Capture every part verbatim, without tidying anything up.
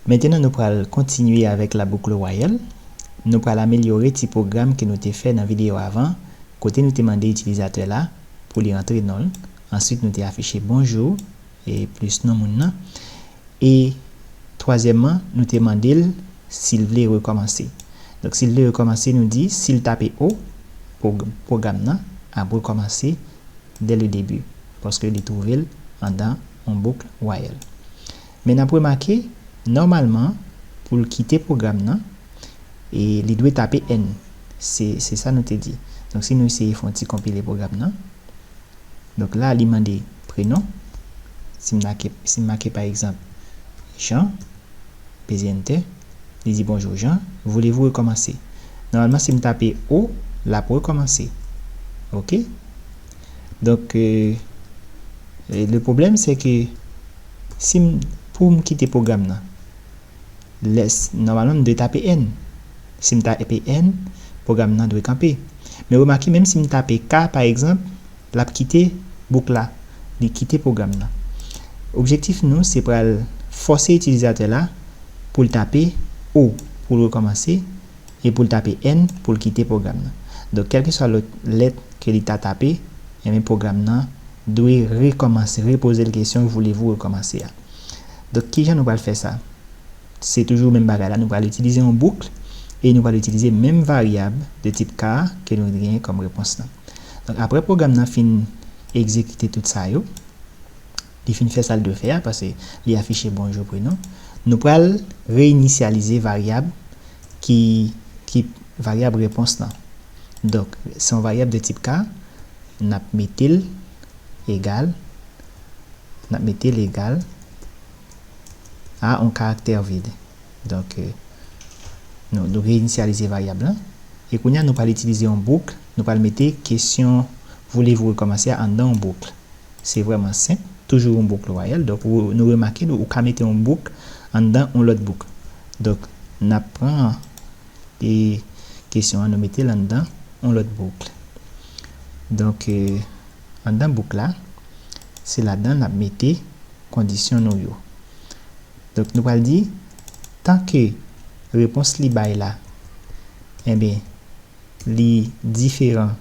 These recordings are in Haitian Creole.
Mentenan, nou pral kontinye avèk la boucle while. Nou pral amelyore ti pwogram ke nou te fè nan videyo avan, kote nou te mande itilizatè la pou li rantre non l. Answit, nou te afiche bonjou e plis non moun nan. E twazyèmman, nou te mande l si l vle rekòmanse. Donk, si l vle rekòmanse, nou di, si l tape O, pwog-, pwogram nan ap rekòmanse dès le début, paske li twouve l andan yon boucle while. Men n ap remake, nòmalman, pou l kite pwogram nan, e li dwe tape N. Se, se sa nou te di. Donk, si nou eseye fè yon ti konpile pwogram nan, donk la, li mande prenon. Si m make, si m make, pa egzanp, Jean, peze Enter, li di, "Bonjour Jean, voulez-vous recommencer?" Nòmalman, si m tape O, l ap rekòmanse. Oke? Donk, euh, e le pwoblèm, se ke si m, pou m kite pwogram nan, lè s-, nòmalman, m dwe tape N. Si m tape N, pwogram nan dwe kanpe. Men remake, menm si m tape K, pa egzanp, l ap kite bouk la, li kite pwogram nan. Objektif nou, se pral fòse itilizatè la pou l tape O pou l rekòmanse e pou l tape N pou l kite pwogram nan. Donk, kèlkeswa lòt lèt ke li ta tape, enben, pwogram nan dwe rekòmanse, repoze l kesyon, "Voulez-vous recommencer?" a. Donk, kijan nou pral fè sa? Se toujou menm bagay la, nou pral itilize yon bouk e nou pral itilize menm varyab de tip K a ke nou genyen kòm repons lan. Donk, apre pwogram nan fin egzekite tout sa yo, li fin fè sa l dwe fè a, paske li afiche bonjou prenon, nou pral reyinisyalize varyab ki, ki varyab repons lan. Donk, se yon varyab de tip K, n ap mete l egal, n ap mete l egal a yon karaktè vid. Donk, euh, nou, nou reyinisyalize varyab lan. E kounye a, nou pral itilize yon bouk. Nou pral mete kesyon "Voulez-vous recommencer?" a anndan yon bouk. Se vrèman senp. Toujou yon bouk while. Donk, ou, nou remake, nou, ou ka mete yon bouk anndan yon lòt bouk. Donk, n ap pran e kesyon an, nou mete l anndan yon lòt bouk. Donk, euh, anndan bouk la, se ladan n ap mete kondisyon nou yo. Donk, nou pral di, tan ke repons li bay la, enben, li diferan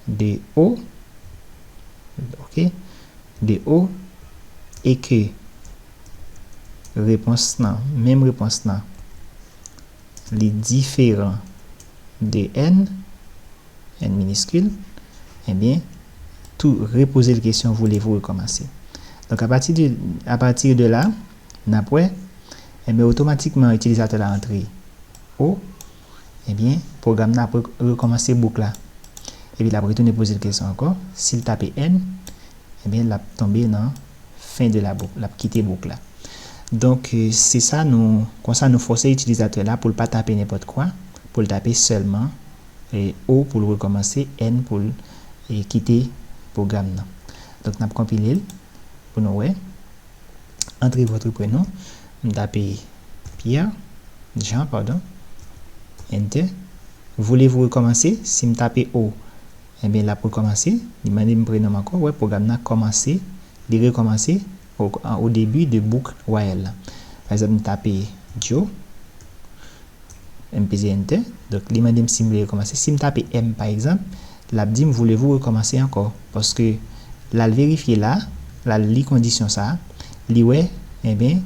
de O, oke, de O, e ke repons lan, menm repons lan, li diferan de N, N miniskil, enben, tou repoze l kesyon "Voulez-vous recommencer?" Donk, apati de, apati de la, n ap wè, enben, otomatikman, itilizatè la antre O, enben, pwogram nan ap re-, rekòmanse bouk la. Epi l ap retounen poze l kesyon ankò. Si l tape N, enben, l ap tonbe nan fen de la bouk, l ap kite bouk la. Donk, euh, se sa nou, konsa nou fòse itilizatè la pou l pa tape nenpòt kwa, pou l tape sèlman, euh, O pou l rekòmanse, N pou l, euh, kite pwogram nan. Donk, n ap konpile l pou nou wè. Entrez votre prénom, m tape Pierre, Jean, padon, Enter. Voulez-vous recommencer? Si m tape O, enben, l ap rekòmanse. Li mande m prenon m ankò. Wè, pwogram nan kòmanse, li rekòmanse o, o debi de bouk while la. Pa egzanp, m tape Joe, m peze Enter. Donk, li mande m si m vle rekòmanse. Si m tape M, pa egzanp, l ap di m, "Voulez-vous recommencer encore?" Paske l al verifye la, l al li kondisyon sa a, li wè, enben,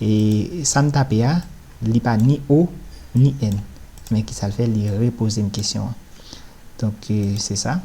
e sa m tape a, li pa ni O, ni N. Men ki sa l fè, li repoze m kesyon an. Donk, euh, se sa.